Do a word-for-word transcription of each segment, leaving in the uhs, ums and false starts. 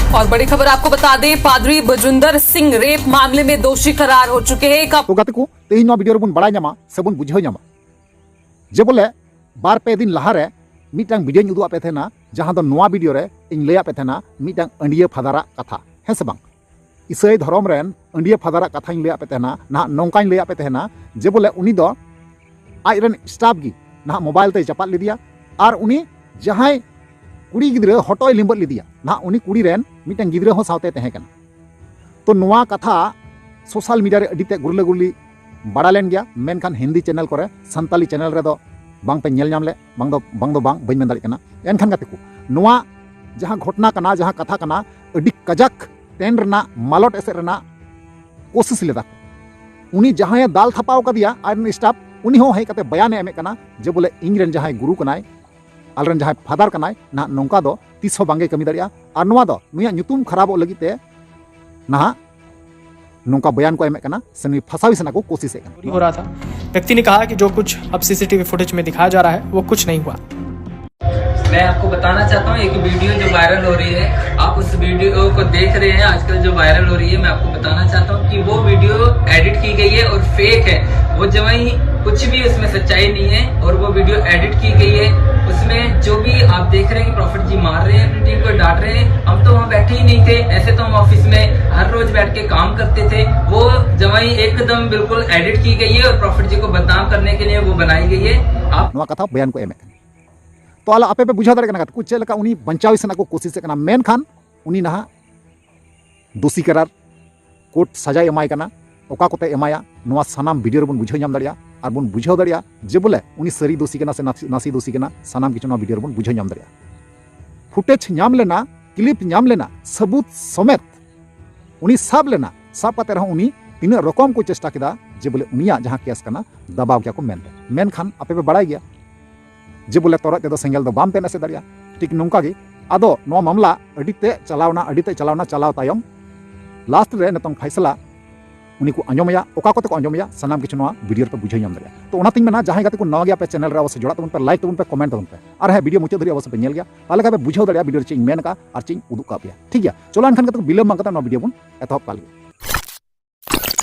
और बड़ी खबर आपको बता दें, पादरी बजुंदर सिंह रेप मामले में दोषी करार हो चुके हैं। एक तो ᱜᱟᱛᱮ ᱠᱚ, ᱛᱮᱦᱮᱧ ᱱᱚᱣᱟ ᱵᱷᱤᱰᱤᱭᱳ ᱨᱮᱵᱚᱱ ᱵᱟᱲᱟᱭ ᱧᱟᱢᱟ ᱥᱮᱵᱚᱱ ᱵᱩᱡᱷᱟᱹᱣ ᱧᱟᱢᱟ ᱡᱮ ᱵᱚᱞᱮ ᱵᱟᱨ ᱯᱮ ᱫᱤᱱ ᱞᱟᱦᱟᱨᱮ ᱢᱤᱫᱴᱟᱝ ᱵᱷᱤᱰᱤᱭᱳᱧ ᱩᱫᱩᱜ ᱟᱫ ᱯᱮ ᱛᱟᱦᱮᱱᱟ, ᱡᱟᱦᱟᱸ ᱫᱚ ᱱᱚᱣᱟ ᱵᱷᱤᱰᱤᱭᱳ ᱨᱮ ᱤᱧ ᱞᱟᱹᱭᱟᱫ ᱯᱮ ᱛᱟᱦᱮᱱᱟ ᱢᱤᱫᱴᱟᱝ ᱟᱹᱰᱭᱟᱹ ᱯᱷᱟᱫᱟᱨᱟᱜ ᱠᱟᱛᱷᱟ, ᱦᱮᱸ ᱥᱮ ᱵᱟᱝ? ᱤᱥᱟᱹᱭ ᱫᱷᱚᱨᱚᱢ ᱨᱮᱱ ᱟᱹᱰᱭᱟᱹ ᱯᱷᱟᱫᱟᱨᱟᱜ ᱠᱟᱛᱷᱟᱧ ᱞᱟᱹᱭᱟᱫ ᱯᱮ ᱛᱟᱦᱮᱱᱟ᱾ ᱱᱟᱦᱟᱜ ᱱᱚᱝᱠᱟᱧ ᱞᱟᱹᱭᱟᱫ ᱯᱮ ᱛᱟᱦᱮᱱᱟ ᱡᱮ ᱵᱚᱞᱮ ᱩᱱᱤ ᱫᱚ ᱟᱡ ᱨᱮᱱ ᱥᱴᱟᱯ ᱜᱮ ᱱᱟᱦᱟᱜ ᱢᱳᱵᱟᱭᱤᱞ ᱛᱮᱭ ᱪᱟᱯᱟᱫ ᱞᱮᱫᱮᱭᱟ ᱟᱨ ᱩᱱᱤ ᱡᱟᱦᱟᱸᱭ ᱠᱩᱲᱤ ᱜᱤᱫᱽᱨᱟᱹ ᱦᱚᱴᱚᱜ ᱮ ᱞᱤᱸᱵᱟᱹᱫ ᱞᱮᱫᱮᱭᱟ, ᱱᱟᱦᱟᱜ ᱩᱱᱤ ᱠᱩᱲᱤ ᱨᱮᱱ ᱢᱤᱫᱴᱟᱝ ᱜᱤᱫᱽᱨᱟᱹ ᱦᱚᱸ ᱥᱟᱶᱛᱮ ᱛᱟᱦᱮᱸ ᱠᱟᱱᱟ᱾ ᱛᱚ ᱱᱚᱣᱟ ᱠᱟᱛᱷᱟ ᱥᱳᱥᱟᱞ ᱢᱤᱰᱤᱭᱟ ᱨᱮ ᱟᱹᱰᱤ ᱛᱮᱫ ᱜᱩᱨᱞᱟᱹ ᱜᱩᱨᱞᱤ ᱵᱟᱲᱟ ᱞᱮᱱ ᱜᱮᱭᱟ, ᱢᱮᱱᱠᱷᱟᱱ ᱦᱤᱱᱫᱤ ᱪᱮᱱᱮᱞ ᱠᱚᱨᱮ, ᱥᱟᱱᱛᱟᱞᱤ ᱪᱮᱱᱮᱞ ᱨᱮᱫᱚ ᱵᱟᱝ ᱯᱮ ᱧᱮᱞ ᱧᱟᱢ ᱞᱮᱫ, ᱵᱟᱝ ᱫᱚ ᱵᱟᱝ ᱫᱚ ᱵᱟᱝ, ᱵᱟᱹᱧ ᱢᱮᱱ ᱫᱟᱲᱮᱭᱟᱜ ᱠᱟᱱᱟ᱾ ᱮᱱᱠᱷᱟᱱ ᱜᱟᱛᱮ ᱠᱚ, ᱱᱚᱣᱟ ᱡᱟᱦᱟᱸ ᱜᱷᱚᱴᱱᱟ ᱠᱟᱱᱟ, ᱡᱟᱦᱟᱸ ᱠᱟᱛᱷᱟ ᱠᱟᱱᱟ, ᱟᱹᱰᱤ ᱠᱟᱡᱟᱠ ᱛᱮᱱ ᱨᱮᱱᱟᱜ, ᱢᱟᱞᱚᱴ ᱮᱥᱮᱫ ᱨᱮᱱᱟᱜ ᱠᱳᱥᱤᱥ ᱞᱮᱫᱟ ᱠᱚ᱾ ᱩᱱᱤ ᱡᱟᱦᱟᱸᱭᱮ ᱫᱟᱞ ᱛᱷᱟᱯᱟᱣ ᱠᱟᱫᱮᱭᱟ, ᱟᱡ ᱨᱮᱱ ᱥᱴᱟᱯ, ᱩᱱᱤ ᱦᱚᱸ ᱦᱮᱡ ᱠᱟᱛᱮ ᱵᱟᱭᱟᱱᱮ ᱮᱢᱮᱫ ᱠᱟᱱᱟ ᱡᱮ ᱵᱚᱞᱮ ᱤᱧ ᱨᱮᱱ ᱡᱟᱦᱟᱸᱭ ᱜᱩᱨᱩ ᱠᱟᱱᱟᱭ, ᱟᱞᱮ ᱨᱮᱱ ᱡᱟᱦᱟᱸᱭ ᱯᱷᱟᱫᱟᱨ ᱠᱟᱱᱟᱭ, ᱱᱟᱦᱟᱜ ᱱᱚᱝᱠᱟ ᱫᱚ ᱛᱤᱥ ᱦᱚᱸ ᱵᱟᱝᱜᱮ ᱠᱟᱹᱢᱤ ᱫᱟᱲᱮᱭᱟᱜᱼᱟ᱾ ᱟᱨ ᱱᱚᱣᱟ ᱫᱚ ᱱᱩᱭᱟᱜ ᱧᱩᱛᱩᱢ ᱠᱷᱟᱨᱟᱯᱚᱜ ᱞᱟᱹᱜᱤᱫ ᱛᱮ ᱱᱟᱦᱟᱜ ᱱᱚᱝᱠᱟ ᱵᱚᱭᱟᱱ ᱠᱚ ᱮᱢᱮᱫ ᱠᱟᱱᱟ ᱥᱮ ᱱᱩᱭ ᱯᱷᱟᱥᱟᱣᱤ ᱥᱟᱱᱟ ᱠᱚ ᱠᱳᱥᱤᱥᱮᱫ ᱠᱟᱱᱟ᱾ चोरी हो रहा था। व्यक्ति ने कहा कि जो कुछ अब सीसीटीवी फुटेज में दिखाया जा रहा है, वो कुछ नहीं हुआ। मैं आपको बताना चाहता हूँ, एक वीडियो जो वायरल हो रही है, आप उस वीडियो को देख रहे हैं आजकल, जो वायरल हो रही है, मैं आपको बताना चाहता हूँ कि वो वीडियो एडिट की गई है और फेक है। वो जमाई कुछ भी उसमें सच्चाई नहीं है और वो वीडियो एडिट की गई है। उसमें जो भी आप देख रहे हैं कि प्रॉफिट जी मार रहे हैं, अपनी टीम को डांट रहे हैं, हम तो वहाँ बैठे ही नहीं थे। ऐसे तो हम ऑफिस में हर रोज बैठ के काम करते थे। वो जमाई एकदम बिल्कुल एडिट की गई है और प्रॉफिट जी को बदनाम करने के लिए वो बनाई गई है। आप नᱚᱣᱟ ᱠᱟᱛᱷᱟ ᱵᱚᱭᱟᱱ ᱠᱚ ᱮᱢᱮᱫ ᱠᱟᱱᱟ᱾ ᱛᱚ ᱟᱞᱮ ᱟᱯᱮ ᱯᱮ ᱵᱩᱡᱷᱟᱹᱣ ᱫᱟᱲᱮᱭᱟᱜ ᱠᱟᱱᱟ ᱜᱟᱛᱮ ᱠᱚ, ᱪᱮᱫ ᱞᱮᱠᱟ ᱩᱱᱤ ᱵᱟᱧᱪᱟᱣ ᱥᱟᱱᱟ ᱠᱚ ᱠᱳᱥᱤᱥᱮᱫ ᱠᱟᱱᱟ, ᱢᱮᱱᱠᱷᱟᱱ ᱩᱱᱤ ᱱᱟᱦᱟᱜ ᱫᱳᱥᱤ ᱠᱟᱨᱟᱨ, ᱠᱳᱨᱴ ᱥᱟᱡᱟᱭ ᱮᱢᱟᱭ ᱠᱟᱱᱟ, ᱚᱠᱟ ᱠᱚᱛᱮ ᱮᱢᱟᱭᱟ, ᱱᱚᱣᱟ ᱥᱟᱱᱟᱢ ᱵᱷᱤᱰᱤᱭᱳ ᱨᱮᱵᱚᱱ ᱵᱩᱡᱷᱟᱹᱣ ᱧᱟᱢ ᱫᱟᱲᱮᱭᱟᱜᱼᱟ᱾ ᱟᱨ ᱵᱚᱱ ᱵᱩᱡᱷᱟᱹᱣ ᱫᱟᱲᱮᱭᱟᱜᱼᱟ ᱡᱮ ᱵᱚᱞᱮ ᱩᱱᱤ ᱥᱟᱹᱨᱤ ᱫᱳᱥᱤ ᱠᱟᱱᱟ ᱥᱮ ᱱᱟᱥᱮ, ᱱᱟᱥᱮ ᱫᱳᱥᱤ ᱠᱟᱱᱟ, ᱥᱟᱱᱟᱢ ᱠᱤᱪᱷᱩ ᱱᱚᱣᱟ ᱵᱷᱤᱰᱤᱭᱳ ᱨᱮᱵᱚᱱ ᱵᱩᱡᱷᱟᱹᱣ ᱧᱟᱢ ᱫᱟᱲᱮᱭᱟᱜᱼᱟ᱾ ᱯᱷᱩᱴᱮᱡᱽ ᱧᱟᱢ ᱞᱮᱱᱟ, ᱠᱞᱤᱯ ᱧᱟᱢ ᱞᱮᱱᱟ, ᱥᱟᱹᱵᱩᱛ ᱥᱚᱢᱮᱛ ᱩᱱᱤ ᱥᱟᱵ ᱞᱮᱱᱟ᱾ ᱥᱟᱵ ᱠᱟᱛᱮ ᱨᱮᱦᱚᱸ ᱩᱱᱤ ᱛᱤᱱᱟᱹᱜ ᱨᱚᱠᱚᱢ ᱠᱚ ᱪᱮᱥᱴᱟ ᱠᱮᱫᱟ ᱡᱮ ᱵᱚᱞᱮ ᱩᱱᱤᱭᱟᱜ ᱡᱟᱦᱟᱸ ᱠᱮᱥ ᱠᱟᱱᱟ, ᱫᱟᱵᱟᱣ ᱜᱮᱭᱟ ᱠᱚ ᱢᱮᱱᱛᱮ᱾ ᱢᱮᱱᱠᱷᱟᱱ ᱟᱯᱮ ᱯᱮ ᱵᱟᱲᱟᱭ ᱜᱮᱭᱟ ᱡᱮ ᱵᱚᱞᱮ ᱛᱚᱨᱚᱡ ᱛᱮᱫᱚ ᱥᱮᱸᱜᱮᱞ ᱫᱚ ᱵᱟᱢ ᱛᱮᱱ ᱮᱥᱮᱫ ᱫᱟᱲᱮᱭᱟᱜᱼᱟ᱾ ᱴᱷᱤᱠ ᱱᱚᱝᱠᱟ ᱜᱮ ᱟᱫᱚ ᱱᱚᱣᱟ ᱢᱟᱢᱞᱟ ᱟᱹᱰᱤ ᱛᱮ ᱪᱟᱞᱟᱣᱱᱟ, ᱟᱹᱰᱤ ᱛᱮ ᱪᱟᱞᱟᱣᱱᱟ, ᱪᱟᱞᱟᱣ ᱛᱟᱭᱚᱢ ᱞᱟᱥᱴ ᱨᱮ ᱱᱤᱛᱚᱝ ᱯᱷᱟᱭᱥᱟᱞᱟ ᱩᱱᱤ ᱠᱚ ᱟᱸᱡᱚᱢᱮᱭᱟ, ᱚᱠᱟ ᱠᱚᱛᱮ ᱠᱚ ᱟᱸᱡᱚᱢᱮᱭᱟ, ᱥᱟᱱᱟᱢ ᱠᱤᱪᱷᱩ ᱱᱚᱣᱟ ᱵᱷᱤᱰᱤᱭᱳ ᱨᱮᱯᱮ ᱵᱩᱡᱷᱟᱹᱣ ᱧᱟᱢ ᱫᱟᱲᱮᱭᱟᱜᱼᱟ᱾ ᱛᱚ ᱚᱱᱟᱛᱤᱧ ᱢᱮᱱᱟ, ᱡᱟᱦᱟᱸᱭ ᱜᱟᱛᱮ ᱠᱚ ᱱᱟᱣᱟ ᱜᱮᱭᱟ ᱯᱮ ᱪᱮᱱᱮᱞ ᱨᱮ, ᱚᱵᱚᱥᱥᱳᱭ ᱡᱚᱲᱟᱜ ᱛᱟᱵᱚᱱ ᱯᱮ, ᱞᱟᱭᱤᱠ ᱛᱟᱵᱚᱱ ᱯᱮ, ᱠᱚᱢᱮᱱᱴ ᱛᱟᱵᱚᱱ ᱯᱮ, ᱟᱨ ᱦᱮᱸ, ᱵᱷᱤᱰᱤᱭᱳ ᱢᱩᱪᱟᱹᱫ ᱫᱷᱟᱹᱨᱤᱡ ᱚᱵᱚᱥᱥᱳᱭ ᱯᱮ ᱧᱮᱞ ᱜᱮᱭᱟ, ᱛᱟᱦᱚᱞᱮ ᱠᱷᱟᱱ ᱯᱮ ᱵᱩᱡᱷᱟᱹᱣ ᱫᱟᱲᱮᱭᱟᱜᱼᱟ ᱵᱷᱤᱰᱤᱭᱳ ᱨᱮ ᱪᱮᱫ ᱤᱧ ᱢᱮᱱ ᱟᱠᱟᱫᱼᱟ ᱟᱨ ᱪᱮᱫ ᱤᱧ ᱩᱫᱩᱜ ᱠᱟᱜ ᱯᱮᱭᱟ᱾ ᱴᱷᱤᱠ ᱜᱮᱭᱟ, ᱪᱚᱞᱚ ᱮᱱᱠᱷᱟᱱ ᱜᱟᱛᱮ ᱠᱚ, ᱵᱤᱞᱚᱢ ᱵᱟᱝ ᱠᱟᱛᱮ ᱱᱚᱣᱟ ᱵᱷᱤᱰᱤᱭᱳ ᱵᱚᱱ ᱮᱛᱚᱦᱚᱵ ᱠᱟᱜ ᱞᱮᱜᱮ᱾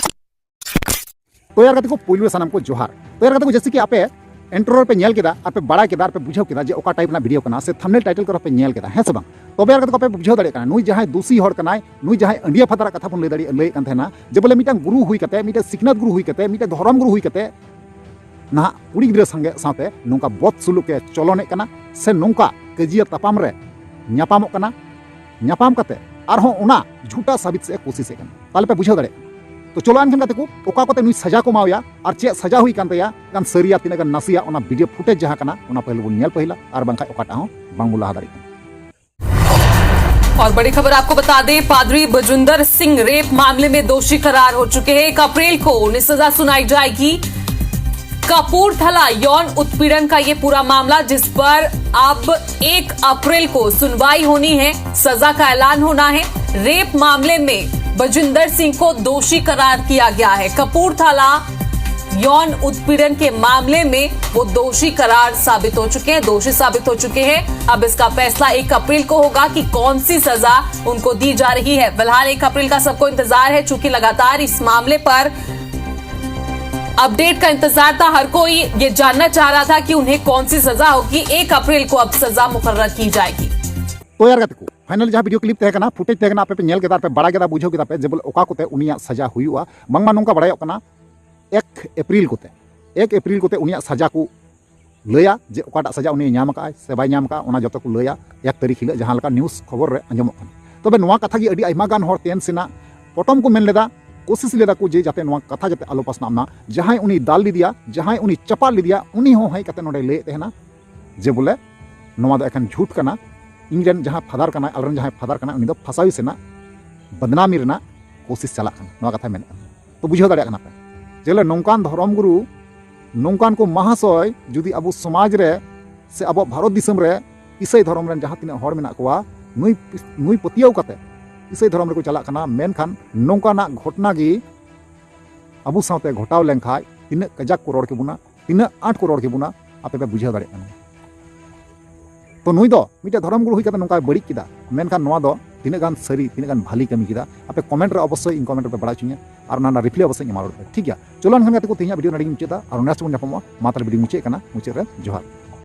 ᱛᱚ ᱭᱟᱨ ᱜᱟᱛᱮ ᱠᱚ, ᱯᱳᱭᱞᱳ ᱨᱮ ᱥᱟᱱᱟᱢ ᱠᱚ ᱡᱚᱦᱟᱨ᱾ ᱛᱚ ᱭᱟᱨ ᱜᱟᱛᱮ ᱠᱚ, ᱡᱮᱭᱥᱮ ᱠᱤ ᱟᱯᱮ ᱤᱱᱴᱨᱳ ᱨᱮᱯᱮ ᱧᱮᱞ ᱠᱮᱫᱟ, ᱟᱨ ᱯᱮ ᱵᱟᱲᱟᱭ ᱠᱮᱫᱟ, ᱟᱨ ᱯᱮ ᱵᱩᱡᱷᱟᱹᱣ ᱠᱮᱫᱟ ᱡᱮ ᱚᱠᱟ ᱴᱟᱭᱤᱯ ᱨᱮᱱᱟᱜ ᱵᱷᱤᱰᱤᱭᱳ ᱠᱟᱱᱟ, ᱥᱮ ᱛᱷᱟᱢᱵᱱᱮᱞ ᱴᱟᱭᱴᱮᱞ ᱠᱚᱨᱮ ᱯᱮ ᱧᱮᱞ ᱠᱮᱫᱟ, ᱦᱮᱸ ᱥᱮ ᱵᱟᱝ? ᱛᱚᱵᱮ ᱭᱟᱨ ᱜᱟᱛᱮ ᱠᱚ, ᱟᱯᱮ ᱯᱮ ᱵᱩᱡᱷᱟᱹᱣ ᱫᱟᱲᱮᱭᱟᱜ ᱠᱟᱱᱟ, ᱱᱩᱭ ᱡᱟᱦᱟᱸᱭ ᱫᱩᱥᱤ ᱦᱚᱲ ᱠᱟᱱᱟᱭ, ᱱᱩᱭ ᱡᱟᱦᱟᱸᱭ ᱟᱹᱰᱤᱭᱟᱹ ᱯᱷᱟᱫᱟᱨᱟᱜ ᱠᱟᱛᱷᱟ ᱵᱚᱱ ᱞᱟᱹᱭ ᱫᱟᱲᱮᱭᱟᱜ, ᱞᱟᱹᱭᱮᱫ ᱠᱟᱱ ᱛᱟᱦᱮᱱᱟ, ᱡᱮ ᱵᱚᱞᱮ ᱢᱤᱫᱴᱟᱝ ᱜᱩᱨᱩ ᱦᱩᱭ ᱠᱟᱛᱮ, ᱢᱤᱫᱴᱟᱝ ᱥᱤᱠᱷᱱᱟᱹᱛ ᱜᱩᱨᱩ ᱦᱩᱭ ᱠᱟᱛᱮ, ᱢᱤᱫᱴᱟᱝ ᱫᱷᱚᱨᱚᱢ ᱜᱩᱨᱩ ᱦᱩᱭ ᱠᱟᱛᱮ, ᱱᱟᱦᱟᱜ ᱠᱩᱲᱤ ᱜᱤᱫᱽᱨᱟᱹ ᱥᱚᱸᱜᱮ ᱥᱟᱶᱛᱮ ᱱᱚᱝᱠᱟ ᱵᱚᱫ ᱥᱩᱞᱩᱠ ᱮ ᱪᱚᱞᱚᱱᱮᱫ ᱠᱟᱱᱟ, ᱥᱮ ᱱᱚᱝᱠᱟ ᱠᱟᱹᱡᱤᱭᱟᱹ ᱛᱟᱯᱟᱢ ᱨᱮ ᱧᱟᱯᱟᱢᱚᱜ ᱠᱟᱱᱟ, ᱧᱟᱯᱟᱢ ᱠᱟᱛᱮ ᱟᱨᱦᱚᱸ ᱚᱱᱟ ᱡᱷᱩᱴᱟ ᱥᱟᱵᱤᱛ ᱥᱮᱫ ᱮ ᱠᱳᱥᱤᱥᱮᱫ ᱠᱟᱱᱟ᱾ ᱛᱟᱦᱞᱮ ᱯᱮ ᱵᱩᱡᱷᱟᱹᱣ ᱫᱟᱲᱮᱭᱟᱜ ᱠᱟᱱᱟ᱾ ᱛᱚ ᱪᱚᱞᱚ ᱮᱱᱠᱷᱟᱱ ᱜᱟᱛᱮ ᱠᱚ, ᱚᱠᱟ ᱠᱚᱛᱮ ᱱᱩᱭ ᱥᱟᱡᱟ ᱠᱚ ᱮᱢᱟᱣᱟᱭᱟ ᱟᱨ ᱪᱮᱫ ᱥᱟᱡᱟ ᱦᱩᱭ ᱠᱟᱱ ᱛᱟᱭᱟ, ᱜᱟᱱ ᱥᱟᱹᱨᱤᱭᱟ ᱛᱤᱱᱟᱹᱜ ᱜᱟᱱ ᱱᱟᱥᱮᱭᱟ, ᱚᱱᱟ ᱵᱷᱤᱰᱤᱭᱳ ᱯᱷᱩᱴᱮᱡᱽ ᱡᱟᱦᱟᱸ ᱠᱟᱱᱟ, ᱚᱱᱟ ᱯᱟᱹᱦᱤᱞ ᱵᱚᱱ ᱧᱮᱞ ᱯᱟᱹᱦᱤᱞᱟ, ᱟᱨ ᱵᱟᱝᱠᱷᱟᱱ ᱚᱠᱟᱴᱟᱜ ᱦᱚᱸ ᱵᱟᱝ ᱵᱚᱱ ᱞᱟᱦᱟ ᱫᱟᱲᱮᱭᱟᱜ ᱠᱟᱱᱟ᱾ और बड़ी खबर आपको बता दें, पादरी बजुंदर सिंह रेप मामले में दोषी करार हो चुके हैं। एक अप्रैल को उन्हें सजा सुनाई जाएगी। कपूरथला यौन उत्पीड़न का ये पूरा मामला, जिस पर अब एक अप्रैल को सुनवाई होनी है, सजा का ऐलान होना है। रेप मामले में बजिंदर सिंह को दोषी करार किया गया है। कपूरथला यौन उत्पीड़न के मामले में वो दोषी करार साबित हो चुके हैं, दोषी साबित हो चुके हैं। अब इसका फैसला एक अप्रैल को होगा कि कौन सी सजा उनको दी जा रही है। फिलहाल एक अप्रैल का सबको इंतजार है, चूंकि लगातार इस मामले पर अपडेट का इंतजार था। हर कोई ये जानना चाह रहा था कि उन्हें कौन सी सजा होगी। एक अप्रैल को अब सजा मुकर्रर की जाएगी। तो यार ᱜᱟᱛᱮ ᱠᱚ, ᱯᱷᱟᱭᱱᱟᱞ ᱡᱟᱦᱟᱸ ᱵᱷᱤᱰᱤᱭᱳ ᱠᱞᱤᱯ ᱛᱟᱦᱮᱸ ᱠᱟᱱᱟ, ᱯᱷᱩᱴᱮᱡᱽ ᱛᱟᱦᱮᱸ ᱠᱟᱱᱟ, ᱟᱯᱮ ᱯᱮ ᱧᱮᱞ ᱠᱮᱫᱟ, ᱟᱯᱮ ᱵᱟᱲᱟᱭ ᱠᱮᱫᱟ, ᱵᱩᱡᱷᱟᱹᱣ ᱠᱮᱫᱟ ᱯᱮ ᱡᱮ ᱵᱚᱞᱮ ᱚᱠᱟ ᱠᱚᱛᱮ ᱩᱱᱤᱭᱟᱜ ᱥᱟᱡᱟ ᱦᱩᱭᱩᱜᱼᱟ᱾ ᱵᱟᱝᱢᱟ ᱱᱚᱝᱠᱟ ᱵᱟᱲᱟᱭᱚᱜ ᱠᱟᱱᱟ, ᱮᱠ ᱮᱯᱨᱤᱞ ᱠᱚᱛᱮ, ᱮᱠ ᱮᱯᱨᱤᱞ ᱠᱚᱛᱮ ᱩᱱᱤᱭᱟᱜ ᱥᱟᱡᱟ ᱠᱚ ᱞᱟᱹᱭᱟ ᱡᱮ ᱚᱠᱟᱴᱟᱜ ᱥᱟᱡᱟ ᱩᱱᱤ ᱧᱟᱢ ᱟᱠᱟᱫᱼᱟᱭ ᱥᱮ ᱵᱟᱭ ᱧᱟᱢ ᱟᱠᱟᱫᱼᱟ, ᱚᱱᱟ ᱡᱚᱛᱚ ᱠᱚ ᱞᱟᱹᱭᱟ ᱮᱠ ᱛᱟᱹᱨᱤᱠᱷ ᱦᱤᱞᱳᱜ, ᱡᱟᱦᱟᱸ ᱞᱮᱠᱟ ᱱᱤᱭᱩᱡᱽ ᱠᱷᱚᱵᱚᱨ ᱨᱮ ᱟᱸᱡᱚᱢᱚᱜ ᱠᱟᱱᱟ᱾ ᱛᱚᱵᱮ ᱱᱚᱣᱟ ᱠᱟᱛᱷᱟ ᱜᱮ ᱟᱹᱰᱤ ᱟᱭᱢᱟ ᱜᱟᱱ ᱦᱚᱲ ᱛᱮᱱ ᱥᱮᱱᱟᱜ ᱯᱚᱴᱚᱢ ᱠᱚ ᱢᱮᱱ ᱞᱮᱫᱟ, ᱠᱳᱥᱤᱥ ᱞᱮᱫᱟ ᱠᱚ ᱡᱮ ᱡᱟᱛᱮ ᱱᱚᱣᱟ ᱠᱟᱛᱷᱟ ᱡᱟᱛᱮ ᱟᱞᱚ ᱯᱟᱥᱱᱟᱜ ᱢᱟ᱾ ᱡᱟᱦᱟᱸᱭ ᱩᱱᱤ ᱫᱟᱞ ᱞᱮᱫᱮᱭᱟ, ᱡᱟᱦᱟᱸᱭ ᱩᱱᱤ ᱪᱟᱯᱟᱫ ᱞᱮᱫᱮᱭᱟ, ᱩᱱᱤ ᱦᱚᱸ ᱦᱮᱡ ᱠᱟᱛᱮ ᱱᱚᱰᱮ ᱞᱟᱹᱭᱮᱫ ᱛᱟᱦᱮᱱᱟ ᱡᱮ ᱵᱚᱞᱮ ᱱᱚᱣᱟ ᱫᱚ ᱮᱠᱷᱮᱱ ᱡᱷᱩᱴ ᱠᱟᱱᱟ, ᱤᱧ ᱨᱮᱱ ᱡᱟᱦᱟᱸ ᱯᱷᱟᱫᱟᱨ ᱠᱟᱱᱟᱭ, ᱟᱞᱮᱨᱮᱱ ᱡᱟᱦᱟᱸᱭ ᱯᱷᱟᱫᱟᱨ ᱠᱟᱱᱟᱭ, ᱩᱱᱤ ᱫᱚ ᱯᱷᱟᱥᱟᱣᱤ ᱥᱮᱱᱟᱜ ᱵᱚᱫᱱᱟᱢᱤ ᱨᱮᱱᱟᱜ ᱠᱳᱥᱤᱥ ᱪᱟᱞᱟᱜ ᱠᱟᱱᱟ, ᱱᱚᱣᱟ ᱠᱟᱛᱷᱟᱭ ᱢᱮᱱᱮᱫ ᱠᱟᱱᱟ᱾ ᱛᱚ ᱵᱩᱡᱷᱟᱹᱣ ᱫᱟᱲᱮᱭᱟᱜ ᱠᱟᱱᱟ ᱯᱮ ᱡᱮ ᱵᱚᱞᱮ ᱱᱚᱝᱠᱟᱱ ᱫᱷᱚᱨᱚᱢ ᱜᱩᱨᱩ, ᱱᱚᱝᱠᱟᱱ ᱠᱚ ᱢᱟᱦᱟᱥᱚᱭ ᱡᱩᱫᱤ ᱟᱵᱚ ᱥᱚᱢᱟᱡᱽ ᱨᱮ ᱥᱮ ᱟᱵᱚᱣᱟᱜ ᱵᱷᱟᱨᱚᱛ ᱫᱤᱥᱚᱢ ᱨᱮ ᱤᱥᱟᱹᱭ ᱫᱷᱚᱨᱚᱢ ᱨᱮᱱ ᱡᱟᱦᱟᱸ ᱛᱤᱱᱟᱹᱜ ᱦᱚᱲ ᱢᱮᱱᱟᱜ ᱠᱚᱣᱟ, ᱱᱩᱭ, ᱱᱩᱭ ᱯᱟᱹᱛᱭᱟᱹᱣ ᱠᱟᱛᱮ ᱤᱥᱟᱹᱭ ᱫᱷᱚᱨᱚᱢ ᱨᱮᱠᱚ ᱪᱟᱞᱟᱜ ᱠᱟᱱᱟ, ᱢᱮᱱᱠᱷᱟᱱ ᱱᱚᱝᱠᱟᱱᱟᱜ ᱜᱷᱚᱴᱱᱟ ᱜᱮ ᱟᱵᱚ ᱥᱟᱶᱛᱮ ᱜᱷᱚᱴᱟᱣ ᱞᱮᱱᱠᱷᱟᱡ ᱛᱤᱱᱟᱹᱜ ᱠᱟᱡᱟᱠ ᱠᱚ ᱨᱚᱲ ᱠᱮᱵᱚᱱᱟ, ᱛᱤᱱᱟᱹᱜ ᱟᱸᱴ ᱠᱚ ᱨᱚᱲ ᱠᱮᱵᱚᱱᱟ, ᱟᱯᱮ ᱯᱮ ᱵᱩᱡᱷᱟᱹᱣ ᱫᱟᱲᱮᱭᱟᱜ ᱠᱟᱱᱟ᱾ ᱛᱚ ᱱᱩᱭ ᱫᱚ ᱢᱤᱫᱴᱮᱡ ᱫᱷᱚᱨᱚᱢ ᱜᱩᱨᱩ ᱦᱩᱭ ᱠᱟᱛᱮ ᱱᱚᱝᱠᱟᱭ ᱵᱟᱹᱲᱤᱡ ᱠᱮᱫᱟ, ᱢᱮᱱᱠᱷᱟᱱ ᱱᱚᱣᱟ ᱫᱚ ᱛᱤᱱᱟᱹᱜ ᱜᱟᱱ ᱥᱟᱹᱨᱤ, ᱛᱤᱱᱟᱹᱜ ᱜᱟᱱ ᱵᱷᱟᱞᱤ ᱠᱟᱹᱢᱤ ᱠᱮᱫᱟ, ᱟᱯᱮ comment ᱨᱮ ᱚᱵᱚᱥᱥᱳᱭ ᱤᱧ comment ᱨᱮᱯᱮ ᱵᱟᱲᱟᱭ ᱦᱚᱪᱚᱧᱟ, ᱟᱨ ᱚᱱᱟ ᱨᱮᱱᱟᱜ reply ᱚᱵᱚᱥᱥᱳᱭ ᱤᱧ ᱮᱢᱟ ᱨᱩᱣᱟᱹᱲ ᱯᱮ, ᱴᱷᱤᱠ ᱜᱮᱭᱟ? ᱪᱚᱞᱚ ᱮᱱᱠᱷᱟᱱ ᱜᱟᱛᱮ ᱠᱚ, ᱛᱮᱦᱮᱧᱟᱜ video ᱱᱚᱰᱮ ᱜᱤᱧ ᱢᱩᱪᱟᱹᱫᱟ, ᱟᱨ next ᱵᱚᱱ ᱧᱟᱯᱟᱢᱚᱜᱼᱟ᱾ ᱢᱟ ᱛᱟᱦᱞᱮ video ᱢᱩᱪᱟᱹᱫ ᱠᱟᱱᱟ, ᱢᱩᱪᱟᱹᱫ ᱨᱮ ᱡᱚᱦᱟᱨ᱾